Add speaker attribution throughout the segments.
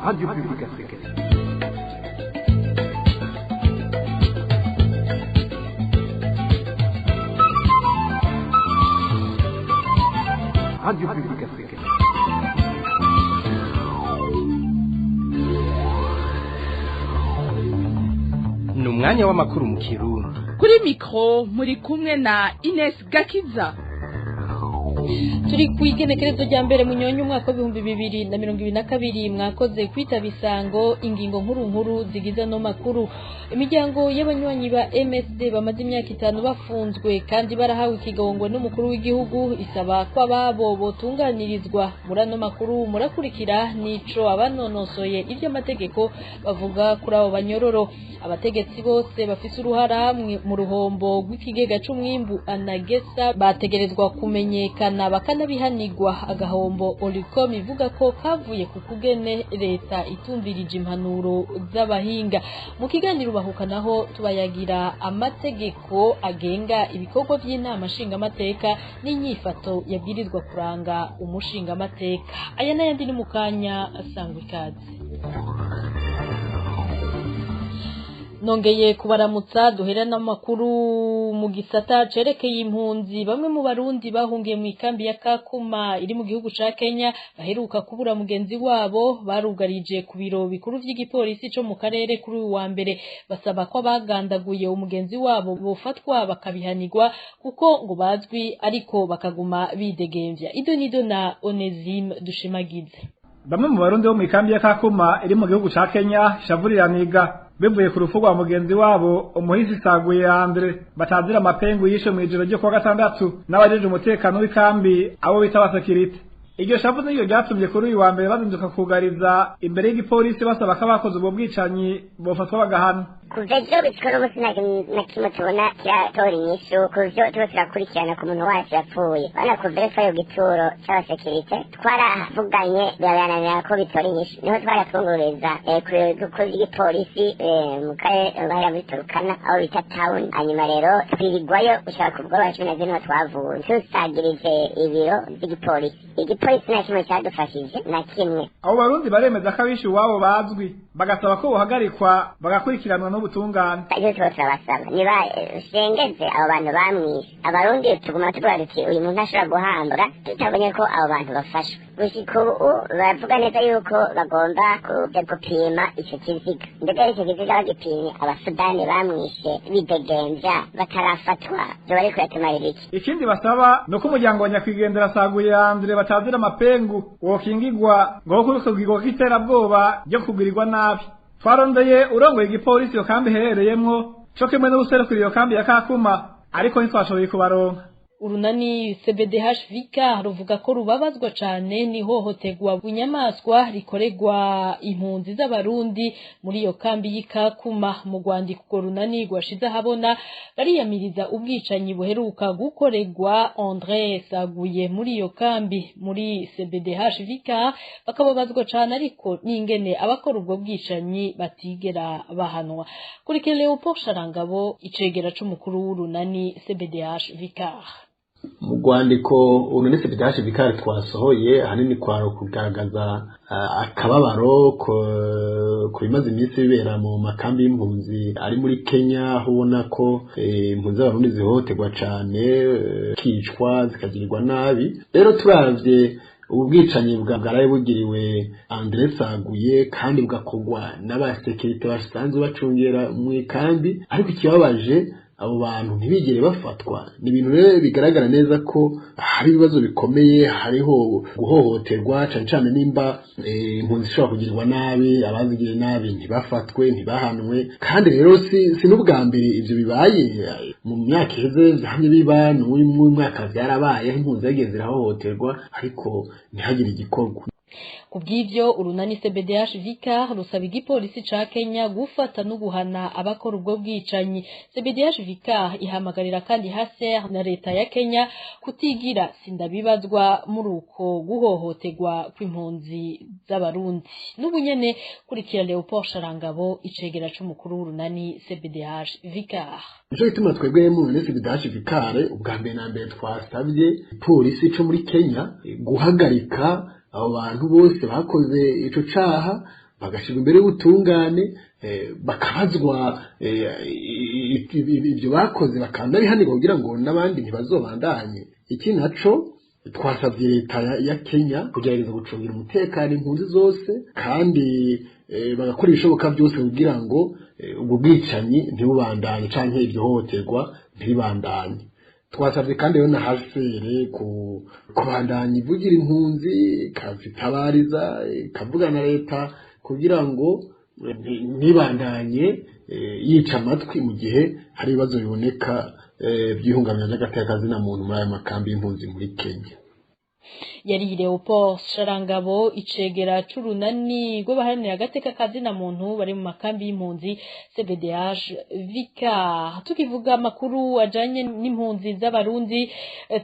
Speaker 1: Radio Publique Africaine. Radio Publique Africaine.
Speaker 2: Ni umwanya w'amakuru mu Kirundi.
Speaker 3: Kuri mikro muri kumwe na Ines Gakiza.
Speaker 4: Turi ku igenekerezo rya mbere munyonyi umwaka w'2022. Mwakoze kwitaba isango. Ingingo nkuru nkuru zigize no makuru: imiryango y'abanywanyi ba MSD bamaze imyaka 5 bafunzwe kandi barahawe ikigongwe n'umukuru w'igihugu isaba ko ababo botunganirizwa. Muri ano makuru murakurikira nico abanonosoye ivy'amategeko bavuga kuri abo banyororo. Abategetsi bose bafise uruhara mu ruhombo rw'ikigega c'umwimbu Anagesa bategerezwa kumenyekana bakanabihanirwa. Agahombo Olicom ivuga ko kavuye ku kugene leta itumvirije impanuro z'abahinga. Mu kiganiro bahuka naho tubayagira amategeko agenga ibikorwa by'inama nshingamateka n'inyifato yabwirizwa kuranga umushingamateka. Aya n'ayandi ni mu kanya, sangwa ikaze. Nongeye kubaramutsa. Duhera n'amakuru mu gisata cerekeye impunzi. Bamwe mu Barundi bahungiye mu ikambi ya Kakuma iri mu gihugu ca Kenya baheruka kubura mugenzi wabo barugarije ku biro bikuru vy'igipolisi co mu karere kuri uyu wa mbere, basaba ko abagandaguye umugenzi wabo bofatwa bakabihanirwa, kuko ngo bazwi ariko bakaguma bidegemvya. Ido nido na Onesime Dushimagize.
Speaker 5: Bamwe mu Barundi bo mu ikambi ya Kakuma iri mu gihugu ca Kenya ishavuriran'iga bivuye ku rupfu rwa mugenzi wabo umuhisi Saguye Andre batazira amapengu, yishe mu ijoro ryo kuwa gatandatu n'abajeje umutekano w'ikambi, abo bita abasekirite. Iryo shavu niryo ryatumye kuri uyu wa mbere bazinduka kugariza imbere y'igipolisi, basaba ko abakoze ubwo bwicanyi bofatwa bagahana.
Speaker 6: Kuva ejo gushika uno munsi nta kimwe tubona kiratora inyishu ku vyo turiko turakurikirana ku muntu wacu yapfuye. Bana kuva ejo twari ku gituro c'abasekirite, twaravuganye birabananira ko bitora inyishu. Niho twaratwungururiza ku biro bikuru vy'igipolisi mu karere bahera muri Turukana, aho bita town. Hanyuma rero twirirwayo gushika ku bwoba 14, niho twavuye tusagirije ibiro vy'igipolisi. Igipolisi nta kimwe cadufashije, na kimwe.
Speaker 5: Abo Barundi baremeza ko abishe iwabo bazwi, bagasaba ko bohagarikwa bagakurikiranwa n'ubutungane.
Speaker 6: Ivyo turiko turabasaba niba shengeze abo bantu bamwishe. Abarundi tuguma tuvuga duti uyu muntu ntashobora guhambwa tutabonye ko abo bantu bafashwe. Gushika ubu baravuga neza yuko bagomba kuja gupima ico kiziga. Mbega ico kiziga bagipimye, Abasudani bamwishe bidegemvya batarafatwa, vyoba ariko yatumarira iki?
Speaker 5: Ikindi basaba ni uko umuryango wa nyakwigendera Saguye Andre batazira amapengu wokingigwa ngo kuri kugirwa k'iterabwoba ryo kugirirwa nabi. Twarondeye urongoye igipolisi iyo kambi iherereyemwo co kimwe n'uwuserukira iyo kambi ya Kakuma, ariko ntitwashoboye kubaronka.
Speaker 4: Urunani CBDH Vika ruvuga ko rubabazwa cane n'ihohoterwa bunyamaswa rikoregwa impunzi z'Abarundi muri iyo kambi y'Ikakuma. Mu rwandiko urwo runani rwashize ahabona, bariyamiriza ubwicanyi buheruka gukorerwa André Saguye muri iyo kambi. Muri CBDH Vika bakababazwa cane ariko n'ingene abakora ubwo bwicanyi batigera bahanwa. Kuri Leopold Sharangabo, icegera c'umukuru w'urunani CBDH Vicar.
Speaker 7: Mu rwandiko urunani CBDH Vicar twasohoye, ahanini kwari kugaragaza akababaro ku bimaze iminsi bibera mu makambi y'impunzi ari muri Kenya, aho ubona ko impunzi z'Abarundi zihohoterwa cane, kicwa, zikagirirwa nabi. Rero turavye ubu bwicanyi bwaraye bugiriwe Andre Saguye kandi bugakorwa n'abasekirite basanzwe bacungera mu ikambi, ariko ikibabaje abo bantu ntibigere bafatwa. Ni ibintu rero bigaragara neza ko hari ibibazo bikomeye, hariho guhohoterwa cane cane. Nimba impunzi ishobora kugirirwa nabi, abazigiriye nabi ntibafatwe, ntibahanwe. Kandi rero si n'ubwa mbere ivyo bibaye. Mu myaka iheze vyamye biba, n'uyu mwaka vyarabaye, aho impunzi zagiye zirahohoterwa ariko ntihagire igikorwa.
Speaker 4: Kubw'ivyo, urunani CBDH Vicar rusaba igipolisi ca Kenya gufata no guhana abakora ubwo bwicanyi. CBDH Vicar ihamagarira kandi HCR na leta ya Kenya kutigira sindabibazwa muri uko guhohoterwa kw'impunzi z'Abarundi. N'ubu nyene kurikira Leopold Sharangabo, icegera c'umukuru w'urunani CBDH Vicar.
Speaker 7: Nico gituma twebwe mu runani CBDH Vicar ubwa mbere na mbere twasabye polisi co muri Kenya guhagarika abo bantu bose bakoze ico caha. bagashirwa imbere y'ubutungane, bakabazwa ibyo bakoze, bakanabihanirwa kugira ngo n'abandi ntibazobandanye. Iki naco twasabye leta ya Kenya kugerageza gucungira umutekano impunzi zose, kandi bagakora ibishoboka byose kugira ngo ubwo bwicanyi ntibubandanye canke iryo hohoterwa ntibibandanye. Twasabye kandi rero na HCR kubandanya ivugira impunzi, ikazitabariza, ikavugana na leta kugira ngo ntibandanye yica amatwi mu gihe hari ibibazo biboneka by'ihungabana ry'agateka muntu muri ayo makambi y'impunzi muri Kenya.
Speaker 4: Yari Leopold Sharangabo, icegera c'urunani rw'abaharanira agateka kazina muntu bari mu makambi y'impunzi CBDH Vicar. Tukivuga amakuru ajanye n'impunzi z'abarundi,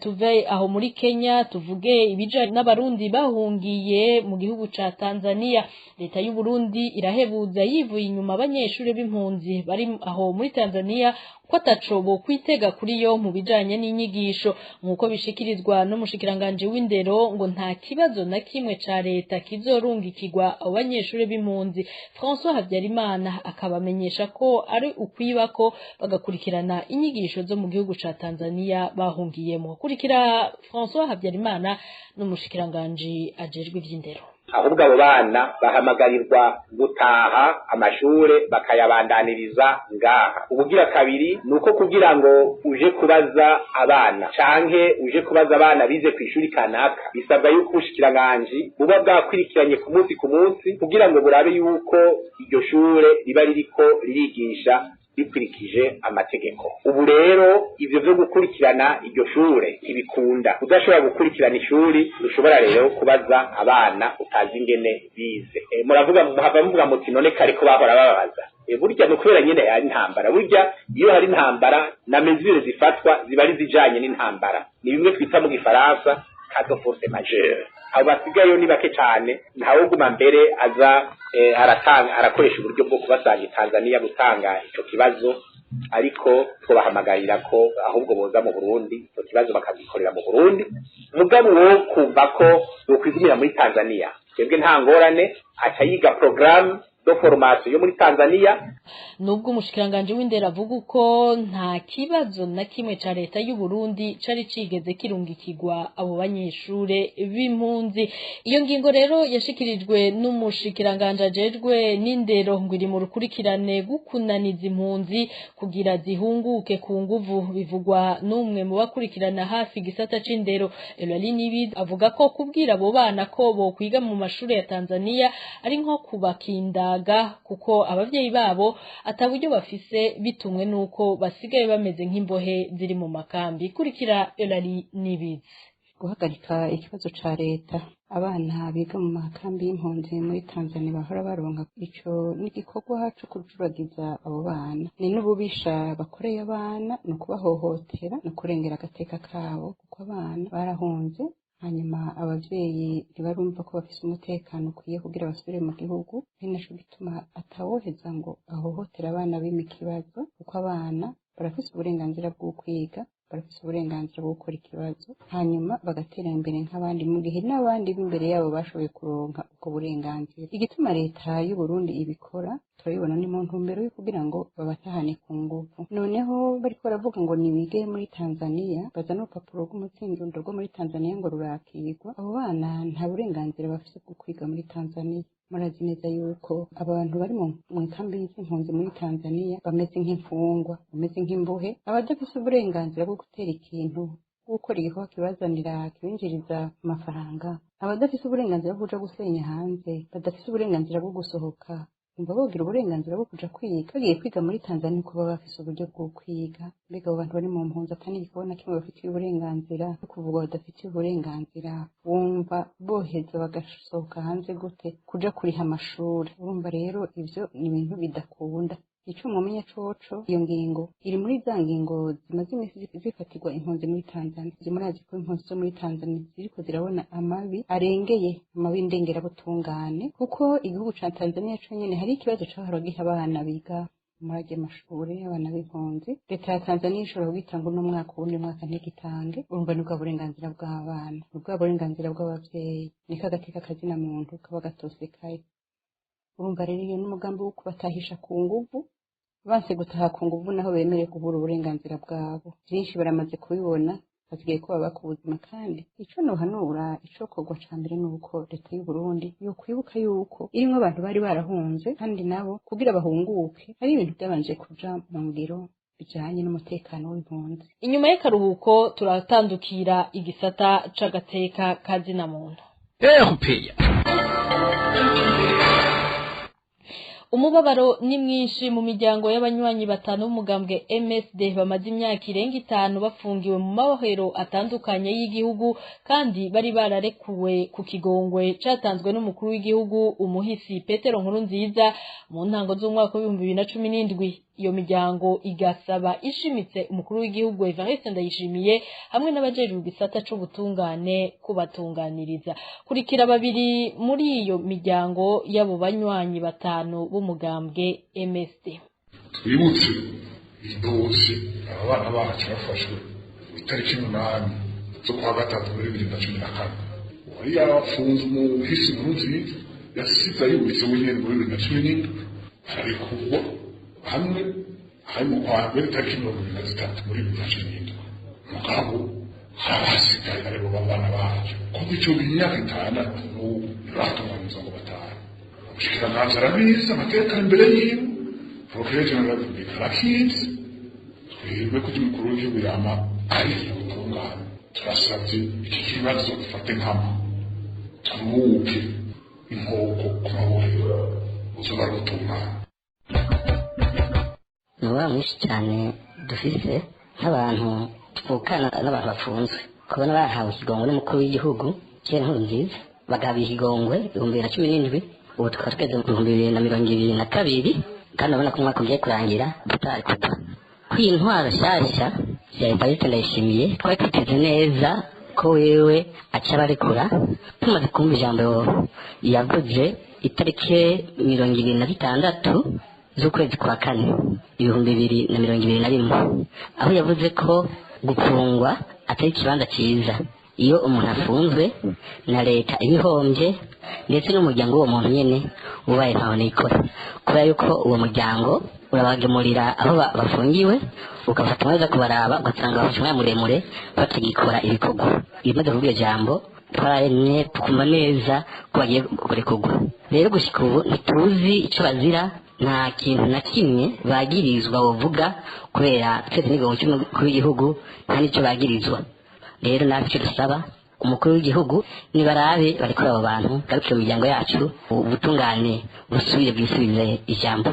Speaker 4: tuve aho muri Kenya tuvuge ibijanye n'abarundi bahungiye mu gihugu ca Tanzania. Leta y'u Burundi irahebuza yivuye inyuma abanyeshuri b'impunzi bari aho muri Tanzania ko ataco bokwitega kuri yo mu bijanye n'inyigisho, nk'uko bishikirizwa n'umushikiranganje w'indero, ngo nta kibazo na kimwe ca leta kizorungikirwa abo banyeshuri b'impunzi. François Habyarimana akabamenyesha ko ari ukwiba ko bagakurikirana inyigisho zo mu gihugu ca Tanzania bahungiyemo. Kurikira François Habyarimana n'umushikiranganje ajejwe ivy'indero.
Speaker 8: Ahubwo abo bana bahamagarirwa gutaha amashure bakayabandaniriza ngaha. Ubugira kabiri nuko kugira ngo uje kubaza abana canke uje kubaza abana bize ku ishuri kanaka, bisabwa yuko ubushikiranganji buba bwakwirikiranye ku munsi ku munsi kugira ngo burabe yuko iryo shure riba ririko ririgisha bikurikije amategeko. Ubu rero ivyo vyo gukurikirana iryo shure ntibikunda. Udashobora gukurikirana ishuri, ushobora rero kubaza abana utazi ingene bize. Muravuga, muhava muvuga muti none kare ko bahora bababaza. Burya ni kubera nyene hari intambara. Burya iyo hari intambara na mesure zifatwa ziba ari zijanye n'intambara, ni bimwe twita mu gifaransa cas de force majeure. Abo basigayeyo ni bake cane, ntawuguma mbere aza aratanga arakoresha uburyo bwo kubasanga Tanzania gutanga ico kibazo, ariko twobahamagarira ko ahubwo boza mu Burundi, ico kibazo bakagikorera mu Burundi. Mugabo wo kumva ko bokwigumira muri Tanzania, twebwe nta ngorane, aca yiga programme de formation yo muri Tanzania.
Speaker 4: Nubwo umushikiranganje w'indero avuga uko, nta kibazo na kimwe ca leta y'u Burundi cari cigeze kirungikirwa abo banyeshure b'impunzi. Iyo ngingo rero yashikirijwe n'umushikiranganje ajejwe n'indero ngo iri mu rukurikirane gukunaniza impunzi kugira zihunguke ku nguvu, bivugwa n'umwe mu bakurikirana hafi igisata c'indero. Elali Nibizi avuga ko kubwira abo bana ko bokwiga mu mashure ya Tanzania ari nko kubakindaga, kuko abavyeyi babo ataburyo bafise, bitumwe nuko basigaye bameze nk'imbohe ziri mu makambi. Kurikira Elali Nibizi.
Speaker 9: Guhagarika ikibazo ca leta abana biga mu makambi y'impunzi muri Tanzania bahora baronka, ico n'igikorwa co kujuragiza abo bana, ni n'ububisha bakoreye abana, ni ukubahohotera, ni ukurengera agateka kabo, kuko abana barahunze, hanyuma abavyeyi ntibarumva ko bafise umutekano ukwiye kugira basubire mu gihugu. Ari naco gituma atawoheza ngo ahohotere abana bima ikibazo, kuko abana barafise uburenganzira bwo kwiga, barafise uburenganzira bwo gukora ikibazo, hanyuma bagatera imbere nk'abandi, mu gihe n'abandi b'imbere yabo bashoboye kuronka ubwo burenganzira. Igituma leta y'u Burundi ibikora turabibona, ni mu ntumbero yo kugira ngo babatahane ku nguvu. Noneho bariko baravuga ngo nibige muri Tanzania, bazana urupapuro rw'umutsindo rwo muri Tanzania ngo rurakirwa. Abo bana nta burenganzira bafise bwo kwiga muri Tanzania. Murazi neza yuko abantu bari mu nkambi z'impunzi muri Tanzania bameze nk'imfungwa, bameze nk'imbohe, abadafise uburenganzira bwo gutera ikintu, gukora igikorwa kibazanira kibinjiriza amafaranga, abadafise uburenganzira bwo kuja gusenya hanze, badafise uburenganzira bwo gusohoka. Umva, bogira uburenganzira bwo kuja kwiga, bagiye kwiga muri Tanzania uko baba bafise uburyo bwo kwiga? Mbega abo bantu bari mu mpunzi atari igikorwa na kimwe bafitiye uburenganzira, no kuvuga badafitiye uburenganzira, wumva boheza bagasohoka hanze gute kuja kuriha amashuri? Urumva rero ivyo ni ibintu bidakunda. Ico mumenya coco, iyo ngingo iri muri za ngingo zimaze imisi zifatirwa impunzi muri Tanzania. Murazi ko impunzi zo muri Tanzania ziriko zirabona amabi arengeye amabi ndengerabutungane, kuko igihugu ca Tanzania conyene hari ikibazo cahora giha abana biga muri ayo mashuri, abana b'impunzi. Leta ya Tanzania ishobora kugitanga uno mwaka, uwundi mwaka ntigitange. Urumva ni bwa burenganzira bw'abana, ni bwa burenganzira bw'abavyeyi, niko agateka kazina muntu kaba gatosekaye. Urumva rero iyo n'umugambi wo kubatahisha ku nguvu. Banse gutaha ku nguvu naho bemerewe kubura uburenganzira bwabo. Byinshi baramaze kubibona, hasigaye ko baba ku buzima. Kandi ico nohanura, icokorwa ca mbere ni uko leta y'u Burundi yokwibuka yuko irimwo abantu bari barahunze, kandi nabo kugira bahunguke hari ibintu byabanje kuja mu ngiro bijanye n'umutekano w'impunzi.
Speaker 4: Inyuma y'akaruhuko turatandukira igisata c'agateka kazina muntu.
Speaker 2: RPA.
Speaker 4: Umubabaro ni mwinshi mu miryango y'abanywanyi batanu b'umugambwe MSD bamaze imyaka irenga 5 bafungiwe mu mabohero atandukanye y'igihugu, kandi bari bararekuwe ku kigongwe catanzwe n'umukuru w'igihugu umuhisi Petero Nkurunziza mu ntango z'umwaka w'ibihumbi bibiri na cumi n'indwi. Iyo miryango igasaba ishimitse umukuru w'igihugu Evariste Ndayishimiye hamwe n'abajejwe igisata c'ubutungane kubatunganiriza. Kurikira babiri muri iyo miryango y'abo banywanyi batanu b'umugambwe MSD.
Speaker 10: Twibutse idose aba bana bacu bafashwe itariki 8 z'ukwa gatatu muri 2014. Wari yafunze umuhisi Nkurunziza yasize ayubitse wenyene muri 2017, ararekurwa hamwe hari mu kwa mbere tariki 23 muri 2017. Mugabo harabasigaye aribo bana bacu kuko ico imyaka 6 n'ubu ntibatunganizwa ngo batahe. Umushikiranganji arabizi, amateka ari imbere yiwe, procureur general wa Republika arakizi. Twebwe kuko umukuru w'igihugu yama ari ubutungane, turasavye iki kibazo dufate nkama turuhuke inkoko ku mabohero uzoba ari ubutungane.
Speaker 6: Umubabaro mwinshi cyane dufise nk'abantu tuvukana n'abantu bafunzwe, kubona bahawe ikigongwe n'umukuru w'igihugu Pierre Nkurunziza, bagahabwa ikigongwe 2017, ubu tukaba tugeze mu 2022, kandi urabona ko umwaka ugiye kurangira tutari kugwa. Kuri iyi ntwaro nshyashya ya Evariste Ndayishimiye twari twiteze neza ko wewe aca abarekura. Tumaze kumva ijambo yavuze itariki 26 z'ukwezi kwa kane 2021, aho yavuze ko gufungwa atari ikibanza cyiza, iyo umuntu afunzwe na leta ibihombye ndetse n'umuryango w'uwo muntu nyene ubaye ntaho nikora, kubera yuko uwo muryango urabagemurira aho bafungiwe, ukafata umwanya kubaraba, ugasanga bafashe umwanya muremure batagikora ibikorwa. Ibimaze kuvuga ijambo twararemye tukumva neza ko bagiye kurekurwa. Rero gushika ubu ntituzi ico bazira, nta kintu na kimwe bagirizwa wovuga, kubera twese n'igihugu cy'umukuru w'igihugu nta n'icyo bagirizwa. Rero natwe icyo dusaba umukuru w'igihugu nibarabe barekure abo bantu, garukire mu miryango yacu, ubutungane busubire bwisubize ijambo.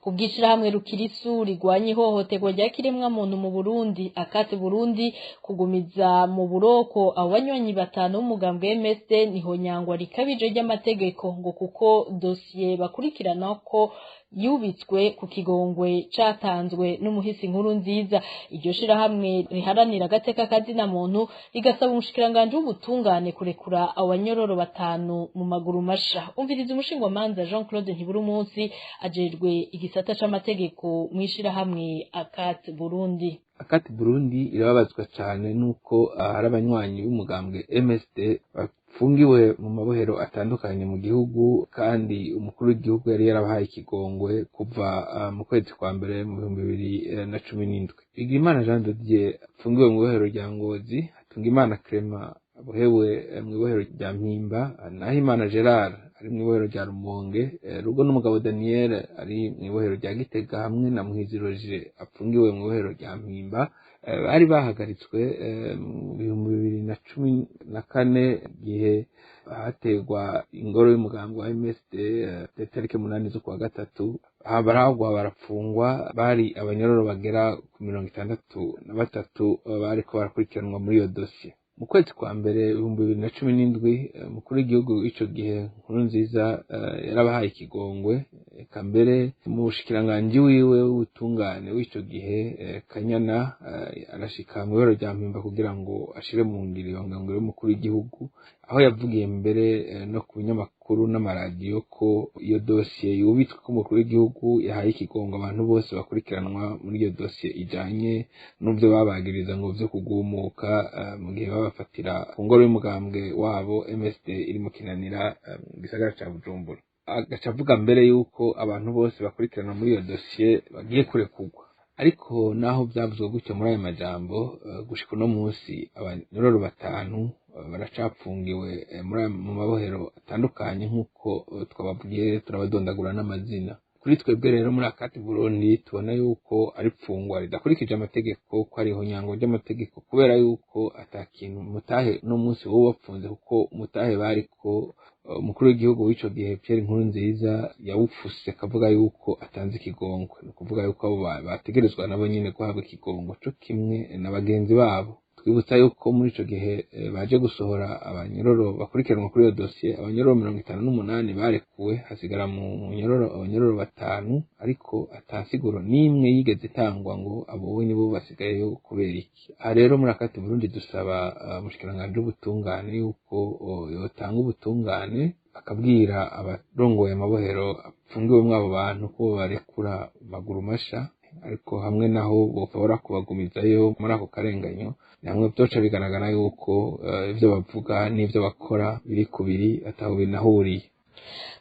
Speaker 4: Kubwishirahamwe Rukirisu rigwanya ihohoterwa rya kiremwa muntu mu Burundi akate Burundi, kugumiza mu buroko abo banywanyi batanu b'umugambwe MSD niho nyangwa rikabije ry'amategeko, ngo kuko dosiye bakurikirana ko yubitswe ku kigongwe catanzwe n'umuhisi Nkurunziza. Iryo shirahamwe riharanira agateka kazina muntu rigasaba umushikiranganji w'ubutungane kurekura abo banyororo batanu mu maguru masha. Umviriza umushingwamanza Jean Claude Ntiburumunsi ajejwe igisata c'amategeko mw'ishirahamwe Akat Burundi.
Speaker 11: Akati Burundi irababazwa cyane nuko hari abanywanyi b'umugambwe MSD bafungiwe mu mabohero atandukanye mu gihugu, kandi umukuru w'igihugu yari yarabahaye ikigongwe kuva mu kwezi kwa mbere mu 2017. Bigirimana Jean de Dieu afungiwe mu ibohero rya Ngozi, Hatungimana Clement abohewe mu ibohero rya Mpimba, Nahimana Gerard ari mu ibohero rya Rumonge, Rugo n'umugabo Daniel ari mu ibohero rya Gitega, hamwe na Muhizi Roger apfungiwe mu ibohero rya Mpimba. Bari bahagaritswe mu 2014 gihe hategwa ingoro y'umugambi wa MSD, tariki 8 z'ukwa gatatu, barahagwa barafungwa. Bari abanyororo bagera ku 63 bariko barakurikiranwa muri iyo dosiye. Mu kwezi kwa mbere 2017, umukuru w'igihugu w'ico gihe Nkurunziza yarabahaye ikigongwe, eka mbere mu bushikiranganji wiwe w'ubutungane w'ico gihe Kanyana arashika mu ibero rya Mpimba kugira ngo ashire mu ngiro iyo nganguro y'umukuru w'igihugu, aho yavugiye mbere no ku binyamakuru n'amaradiyo ko iyo dosiye yubitswe ko umukuru w'igihugu yahaye ikigongo abantu bose bakurikiranwa muri iyo dosiye ijanye n'uvyo babagiriza ngo vyo kugumuka mu gihe babafatira ku ngoro y'umugambwe wabo MSD iri mu Kinanira mu gisagara ca Bujumbura. Agaca avuga mbere yuko abantu bose bakurikirana muri iyo dosiye bagiye kurekurwa. Ariko naho byavuzwe gutyo muri ayo majambo, gushika uno munsi abanyororo 5 baracapfungiwe mu mabohero atandukanye nk'uko twababwiye, turabadondagura n'amazina. Kuri twebwe rero muri Akati Burundi tubona yuko ari pfungwa ridakurikije amategeko, ko ariho nyango ry'amategeko, kubera yuko atakintu mutahe no munsi wo bapfunze, kuko mutahe bariko umukuru w'igihugu w'ico gihe Pierre Nkurunziza yawufuse akavuga yuko atanze ikigongwe. Ni ukuvuga yuko abo bategerezwa nabo nyene guhabwa ikigongo co kimwe na bagenzi babo. Twibutsa yuko muri ico gihe baje gusohora abanyororo bakurikiranwa kuri iyo dosiye, abanyororo 58 barekuwe, hasigara mu munyororo abanyororo 5, ariko atasiguro nimwe yigeze itangwa ngo abo we nibo basigayeyo kubera iki. Aha rero muri Akati Burundi dusaba umushikiranganji w'ubutungane yuko yotanga ubutungane, akabwira abarongoye amabohero apfungiwemwo abo bantu ko barekura maguru masha, ariko hamwe naho bofobora kubagumizayo muri ako karenganyo, namwe byoca bigaragara yuko ivyo bavuga n'ivyo bakora biri kubiri ataho binahuriye.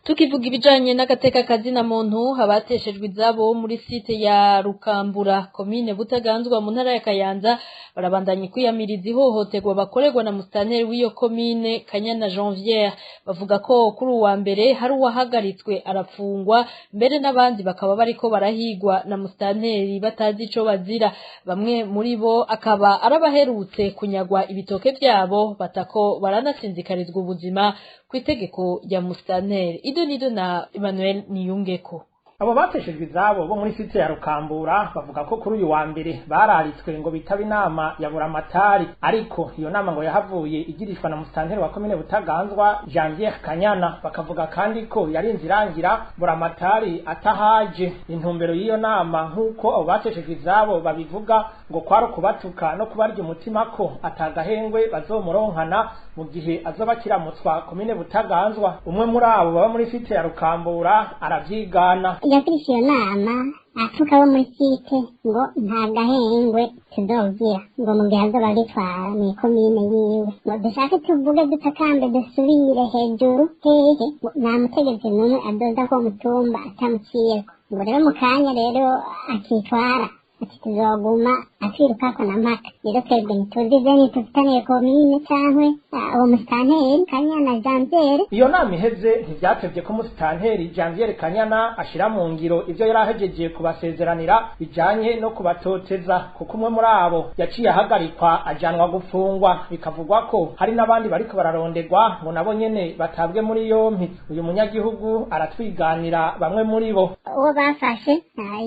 Speaker 4: Tukivuga ibijanye n'agateka kazina muntu, abateshejwe izabo muri site ya Rukambura komine Butaganzwa mu ntara ya Kayanza barabandanye kwiyamiriza ihohoterwa bakorerwa na mustaneri w'iyo komine Kanyana Janvier. Bavuga ko kuri uwa mbere hari uwahagaritswe arafungwa, mbere n'abandi bakaba bariko barahigwa na mustaneri batazi ico bazira. Bamwe muri bo akaba arabaherutse kunyagwa ibitoke vyabo, batako baranasinzikarizwa ubuzima kw'itegeko rya mustaneri. Idonido na Emmanuel Niyungeko.
Speaker 5: Abo bateshejwe izabo bo muri site ya Rukambura bavuga ko kuri uyu wa mbere bararitswe ngo bitaba inama ya Buramatari, ariko iyo nama ngo yahavuye igirishwa na musitanteri wa komine Butaganzwa Janvier Kanyana. Bakavuga kandi ko yarinze irangira Buramatari atahaje. Intumbero y'iyo nama nk'uko abo bateshejwe izabo babivuga ngo kwari ukubatuka no kubarya umutima ko atagahengwe bazomuronkana mu gihe azoba akiramutswa komine Butaganzwa. Umwe muri abo baba muri site ya Rukambura aravyigana.
Speaker 6: Yagirisha iyo nama atuka bo muri site ngo nta gahengwe tuzogira ngo mu gihe azoba agitwara mw'ikomine yiwe, ngo dushake tuvuge dutakambe dusubire hejuru hehe, ngo nta mutegetsi n'umwe adoza ko mutumba atamuciyeko. Ngo rero mu kanya rero akitwara ati tuzoguma atwirukako na mpaka. Rero twebwe ntituzi ivyo ntitufitaniye komine cankwe uwo musitanteri Kanyana Janvier.
Speaker 5: Iyo nama iheze ntivyatevye ko umusitanteri Janvier Kanyana ashira mu ngiro ivyo yari ahejeje kubasezeranira bijanye no kubatoteza, kuko umwe muri abo yaciye ahagarikwa ajanwa gupfungwa. Bikavugwa ko hari n'abandi bariko bararondegwa ngo nabo nyene batabwe muri yompi. Uyu munyagihugu aratwiganira bamwe muri bo.
Speaker 6: Uwo bafashe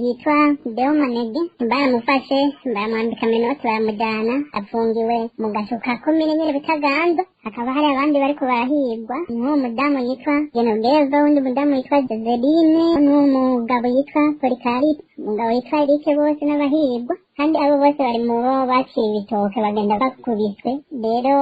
Speaker 6: yitwa Deo Manege, baramufashe baramwambika minoti baramujyana, afungiwe mu gasho ka komine nyene Butaganzwa. Hakaba hari abandi bariko barahigwa, nk'uwo mudamu yitwa Genoveva, uwundi mudamu yitwa Joseline, n'uwo mugabo yitwa Polikaripe, umugabo yitwa Erike, bose n'abahigwa. Kandi abo bose bari mu bo baciye ibitoke bagenda bakubiswe. Rero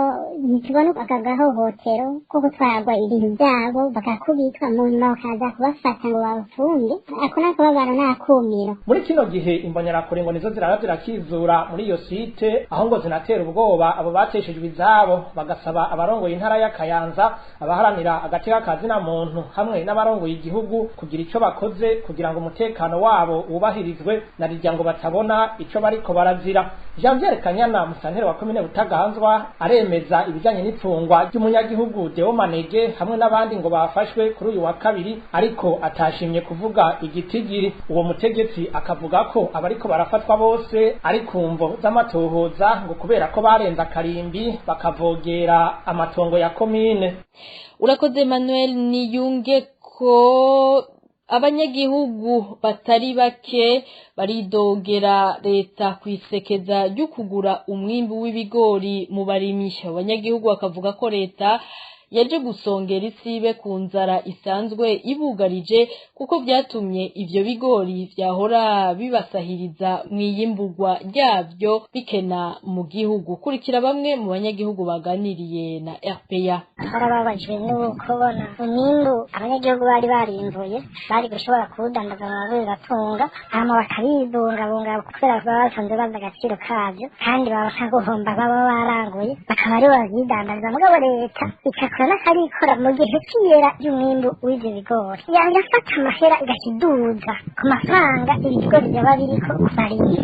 Speaker 6: ntitubona aka gahohotero ko gutwarwa ibintu byabo bakakubitwa, mu nyuma bakaza kubafata ngo babafunge. Ako ni akababaro n'akumiro.
Speaker 5: Muri kino gihe imbonerakure ngo nizo zirara zirakizura muri iyo site, aho ngo zinatera ubwoba abo bateshejwe izabo, bagasaba abarongoye intara ya Kayanza, abaharanira agateka kazina muntu hamwe n'abarongoye igihugu kugira ico bakoze kugira ngo umutekano wabo wubahirizwe, na rirya ngo batabona ico bariko barazira. Janvier Kanyana musanteri wa komine Butaganzwa aremeza ibijanye n'ipfungwa ry'umunyagihugu Deo Manege hamwe n'abandi ngo bafashwe kuri uyu wa kabiri, ariko atashimye kuvuga igitigiri. Uwo mutegetsi akavuga ko abariko barafatwa bose ari kumvo z'amatohoza, ngo kubera ko barenze akarimbi bakavogera amatongo ya komine.
Speaker 4: Urakoze Emmanuel Niyunge ko abanyagihugu batari bake baridogera leta kwisekeza ryo kugura umwimbu w'ibigori mu barimyi. Abanyagihugu bakavuga ko leta yaje gusongera isibe ku nzara isanzwe ibugarije, kuko vyatumye ivyo bigori vyahora bibasahiriza mw'iyimburwa ryavyo bikena mu gihugu. Kurikira bamwe mu banyagihugu baganiriye na RPA.
Speaker 6: Barababajwe n'ukubona umwimbu abanyagihugu bari barimbuye bari gushobora kuwudandaza mu babibatunga, hama bakabibungabunga kubera baba basanzwe bazi agaciro kavyo, kandi baba nta guhomba baba baranguye, bakaba aribo babyidandaza. Mugabo leta ica Igakora n'akarikora mu gihe c'iyera ry'umwimbu w'ivyo bigori, yafata amahera igakiduza ku mafaranga ibigori vyaba biriko ku barimyi.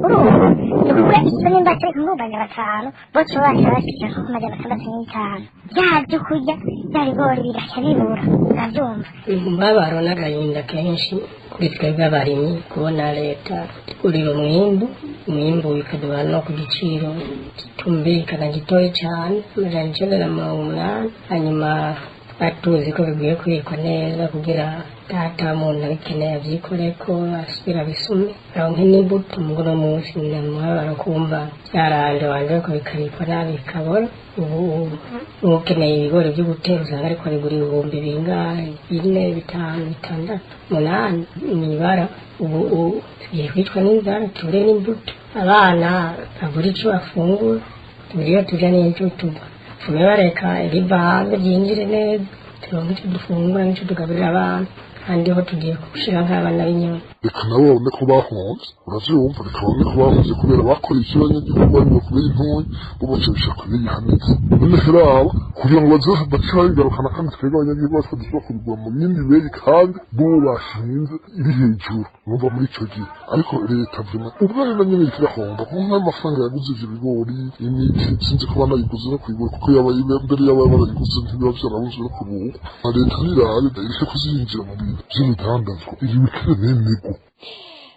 Speaker 6: Urumva ni ukuvuga icyo nimba kiri ku 500, bose baca bashira ku 605, vya vyo kurya vya bigori bigaca bibura, uravyumva.
Speaker 12: Umubabaro n'agahinda kenshi kuri twebwe abarimyi kubona leta tugurira umwimbu, umwimbu bikaduha no ku giciro kitumvikana gitoya cyane, 980. Hanyuma batuzi ko bikwiye kubikwa neza kugira data muntu abikeneye abyikoreko asubira abisume aronke n'imbuto. Muguno munsi namubabaro kumva byaranje wanje ariko bikabikwa nabi bikabora. Ubu ukeneye ibigori byo gutera usanga ariko abigura ibihumbi bingahe, 4, 5, 6, 8, mw'ibara. Ubu tugiye kwicwa n'inzara, tubure n'imbuto, abana babura ico bafungura, tubure iyo tuja n'ico tuva. Tume bareka ibiva hanze byinjire neza, turonke ico dufungura n'ico tugaburira abana, kandi ho tugiye gushira nk'abana b'inyuma.
Speaker 10: Reka nabo babone ko bahunze, uravyumva, reka babone ko bahunze kubera bakoreye iki abanyagihugu barimo kubera intoyi bo baca kubihanitse. None raba kugira ngo baze bace babigarukana, kandi twebwe abanyagihugu bacu dushobora kubigura mu yindi beyi kandi bo bashinze iri hejuru, urumva muri ico gihe. Ariko leta vraiment ubwayo na nyene iriko irahomba, kuko nk'ayo mafaranga yaguze ivyo bigori, imiti, sinzi ko banayiguze no kuyigura, kuko yaba mbere yaba barayiguze ntibiba vyarabuzwe no kubuka. Na leta nirabe ireke kuzinjira mu bintu vy'ibidandazwa, iri bikire benego.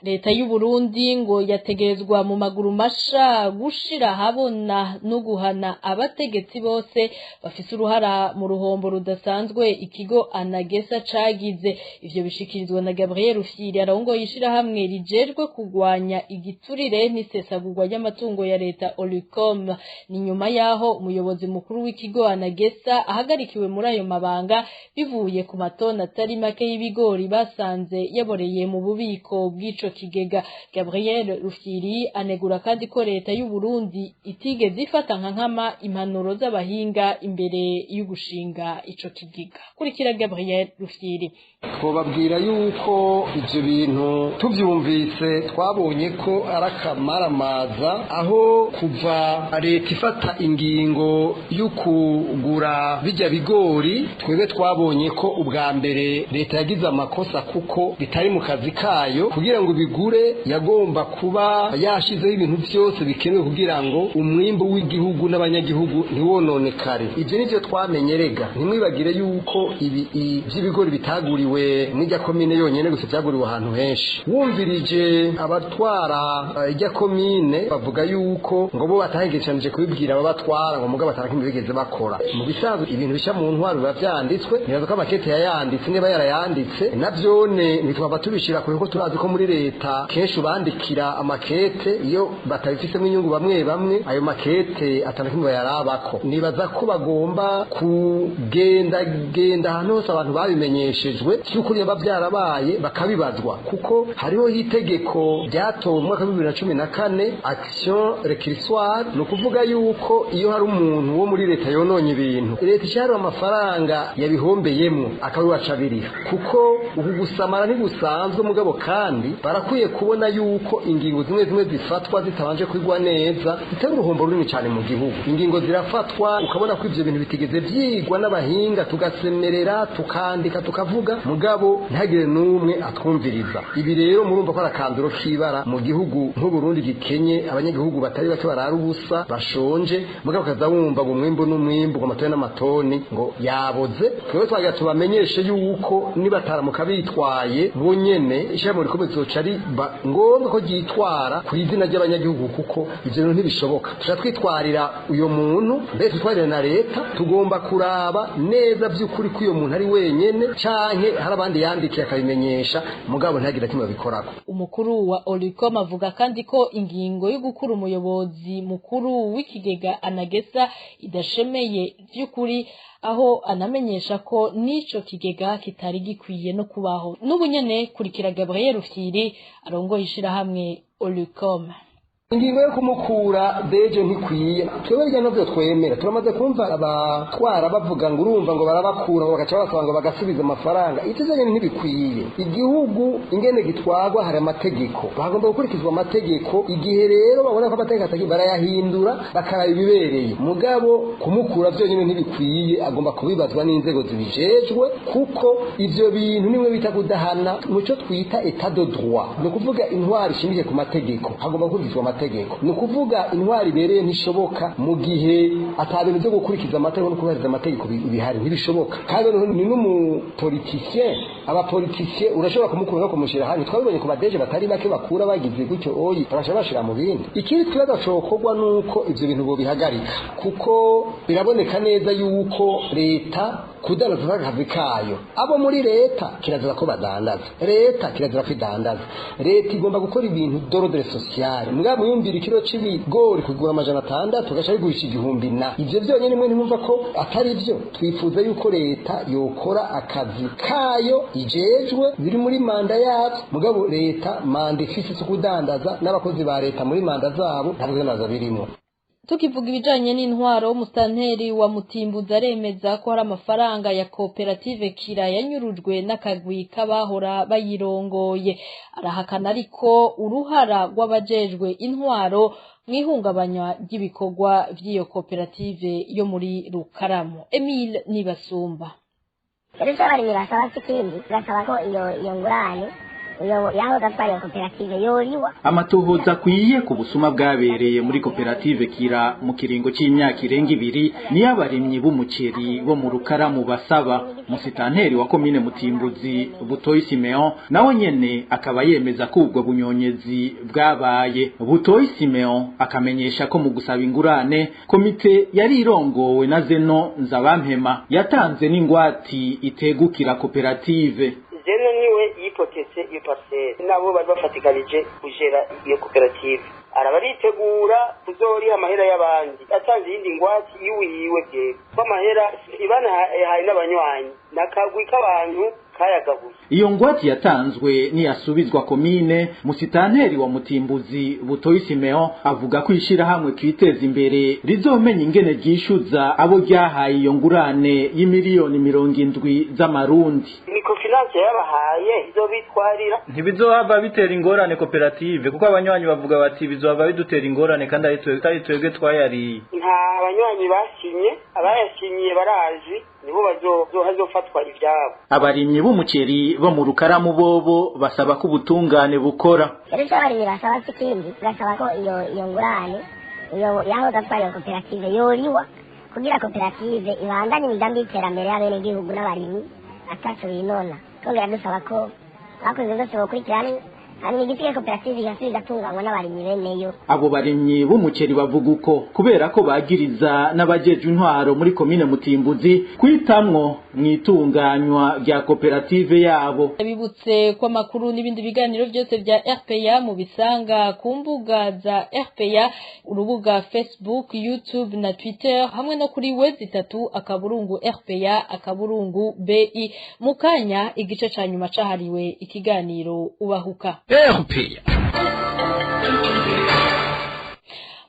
Speaker 4: Leta y'u Burundi ngo yategerezwa mu maguru masha gushira habona no guhana abategetsi bose bafise uruhara mu ruhombo rudasanzwe ikigo Anagesa cagize. Ivyo bishikirizwa na Gabriel Rufyiri arongoye ishirahamwe rijejwe kugwanya igiturire n'isesagurwa ry'amatungo ya leta Olicom. Ni nyuma yaho umuyobozi mukuru w'ikigo Anagesa ahagarikiwe muri ayo mabanga bivuye ku matona atari make y'ibigori basanze yaboreye mu bubiko bw'ico kigega. Gabriel Rufyiri anegura kandi ko leta y'u Burundi itigeze ifata nka nkama impanuro z'abahinga imbere y'ugushinga ico kigega. Kurikira Gabriel Rufyiri.
Speaker 13: Twobabwira yuko ivyo bintu tuvyumvise twabonye ko ari akamaramaza, aho kuva leta ifata ingingo y'ukugura bijya bigori, twebwe twabonye ko ubwa mbere leta yagize amakosa kuko bitari mu kazi kayo kugira ngo bigure. Yagomba kuba yashizeho ibintu byose bikenewe kugira ngo umwimbu w'igihugu n'abanyagihugu ntiwononekare. Ibyo nivyo twamenye. Rega ntimwibagire yuko ibi by'ibigori bitaguriwe n'ijya komine yonyene gusa, byaguriwe ahantu henshi. Wumvirije abatwara ijya komine bavuga yuko ngo bo batahengeshanije kubibwira ababatwara, ngo mugabo atarakimwe bigeze bakora. Mu bisanzwe ibintu bisha mu ntwaro biba vyanditswe, nibaza ko amakete yayanditse, niba yarayanditse navyone ntitwava tubishira kure, kuko turazi ko muri leta kenshi ubandikira amakete iyo batabifisemo inyungu bamwe bamwe, ayo makete atanakimwe bayarabako. Nibaza ko bagomba kugenda genda ahantu hose abantu babimenyeshejwe by'ukuri biba byarabaye bakabibazwa, kuko hariho itegeko ryatowe mu mwaka wa 2014, action récursoire. Ni ukuvuga yuko iyo hari umuntu wo muri leta yononye ibintu, leta ishyiraho amafaranga yabihombeyemwo akabibaca abiriha, kuko uku gusamara ntigusanzwe. Mugabo kandi barakwiye kubona yuko ingingo zimwe zimwe zifatwa zitabanje kwigwa neza zitera uruhombo runini cyane mu gihugu. Ingingo zirafatwa ukabona ko ivyo bintu bitigeze vyigwa n'abahinga, tugasemerera, tukandika, tukavuga, mugabo ntihagire n'umwe atwumviriza. Ibi rero murumva ko ari akanduro k'ibara mu gihugu nk'Uburundi gikenye, abanyagihugu batari bake barara ubusa bashonje, mugabo ukaza wumva ngo umwimbu n'umwimbu, ngo amatoni n'amatoni ngo yaboze. Twebwe twagira tubamenyeshe yuko nibataramuka bitwaye bonyene, ishirahamwe rikomeye rizoca riba ngombwa ko ryitwara ku izina ry'abanyagihugu, kuko ivyo bintu ntibishoboka. Tuca twitwarira uyo muntu, mbere twitwarire na leta. Tugomba kuraba neza vy'ukuri ko uyo muntu ari wenyene canke hari abandi yandikiye akabimenyesha, mugabo ntihagire kimwe babikorako.
Speaker 4: Umukuru wa Olicom avuga kandi ko ingingo yo gukura umuyobozi mukuru w'ikigega Anagesa idashemeye vy'ukuri, aho anamenyesha ko n'ico kigega kitari gikwiye no kubaho. N'ubu nyene kurikira Gabriel Rufyiri arongoye ishirahamwe Olicom.
Speaker 13: Ingingo yo kumukura deje ntikwiye, twebwe rya navyo twemera. Turamaze kumva abatwara bavuga ngo urumva ngo barabakura ngo bagaca basaba ngo bagasubiza amafaranga. Ivyo vyonyene ntibikwiye. Igihugu ingene gitwarwa hari amategeko, hagomba gukurikizwa amategeko. Igihe rero babona ko amategeko atari barayahindura bakaraba ibibereye, mugabo kumukura vyonyene ntibikwiye, agomba kubibazwa n'inzego zibijejwe, kuko ivyo bintu nimwe bita kudahana muco twita état de droit, ni ukuvuga intwari ishingiye ku mategeko, hagomba gukurikizwa amategeko. Ni ukuvuga intwari ibereye ntishoboka mu gihe ata bintu byo gukurikiza amategeko no kubahiriza amategeko bihari, ntibishoboka. Kandi ni n'umupoliticien, abapoliticien urashobora kumukura no kumushyira ahandi. Twabibonye ku badeje batari bake bakura bagize gutyo oyi babasha bashira mu bindi. Ikindi kibazo cokorwa nuko ivyo bintu bobihagarika, kuko biraboneka neza yuko leta kudandaza akazi kayo, abo muri leta kirazira ko badandaza, leta kirazira ko idandaza. Leta igomba gukora ibintu d'ordre social. Mugabo yumvira ikiro c'ibigori kugura 600 ugaca bigurisha 1000 na ivyo vyonyene mwe ntimwumva ko atari vyo. Twifuza yuko leta yokora akazi kayo ijejwe biri muri manda yabo, mugabo leta manda ifise zo kudandaza n'abakozi ba leta muri manda zabo ntabwo kudandaza birimo.
Speaker 4: Tukivuga ibijanye n'intwaro, mustanteri wa Mutimbuzi aremeza ko hari amafaranga ya koperative Kira yanyurujwe n'akagwi k'abahora bayirongoye. Arahakana ariko uruhara rw'abajejwe intwaro mw'ihungabanywa ry'ibikorwa vy'iyo koperative yo muri Rukaramu. Emile Nibasumba.
Speaker 6: Rero icyo abarimyi basaba si ikindi, basaba ko iyo ngurane yaho gatwara iyo koperative yoriwa.
Speaker 14: Amatohoza akwiye ku busuma bwabereye muri koperative Kira mu kiringo c'imyaka irenga 2 niyo abarimyi b'umuceri bo mu Rukaramu basaba. Musitanteri wa komine Mutimbuzi Butoyi Simeon nawe nyene akaba yemeza ko ubwo bunyonyezi bwabaye. Butoyi Simeon akamenyesha ko mu gusaba ingurane komite yari irongowe na Zeno Nzabampema yatanze n'ingwati itegukira koperative.
Speaker 15: Zeno niwe yipotetse iyo parcelle, nabo bari bafatikanije kujera iyo koperative, arabaritegura kuzoriha amahera y'abandi, atanze iyindi ngwati iwiwe bwebwe ko amahera ibanahaye n'abanywanyi nakagwi k'abantu kayagabuye.
Speaker 14: Iyo ngwati yatanzwe niyasubizwa komine. Musitanteri wa Mutimbuzi Butoyi Simeon avuga ko ishirahamwe Twiteze Imbere rizomenya ingene ryishuza abo ryahaye iyo ngurane y'imiliyoni 70 z'amarundi.
Speaker 15: Microfinance yabahaye izobitwarira.
Speaker 16: Ntibizohava bitera ingorane koperative, kuko abanywanyi bavuga bati bizohava bidutera ingorane kandi ari twebwe twayariye.
Speaker 15: Nta banywanyi basinye, abayasinyiye barazi nibo bazofatwa ivyabo.
Speaker 14: Abarimyi b'umuceri bo mu Rukaramu bobo basaba ko ubutungane bukora.
Speaker 6: Rero icyo abarimyi basaba si ikindi, basaba ko iyo ngurane yaho gatwara iyo koperative yoriwa, kugira koperative ibandanye imigambi y'iterambere y'abenegihugu n'abarimyi ataco binona. Twongera dusaba ko abakoze byose bokurikirana hanyuma igisigaye koperative igasubira igatunganywa n'abarimyi beneyo.
Speaker 14: Abo barimyi b'umuceri bavuga uko kubera ko bagiriza n'abajejwe intwaro muri komine Mutimbuzi kwitamwo mw'itunganywa rya koperative yabo.
Speaker 4: Bibutse ko amakuru n'ibindi biganiro byose bya RPA mu bisanga ku mbuga za RPA, urubuga Facebook, YouTube na Twitter, hamwe no kuri www.rpa.bi. Mu kanya igice ca nyuma cahariwe ikiganiro Ubahuka.
Speaker 2: RPA.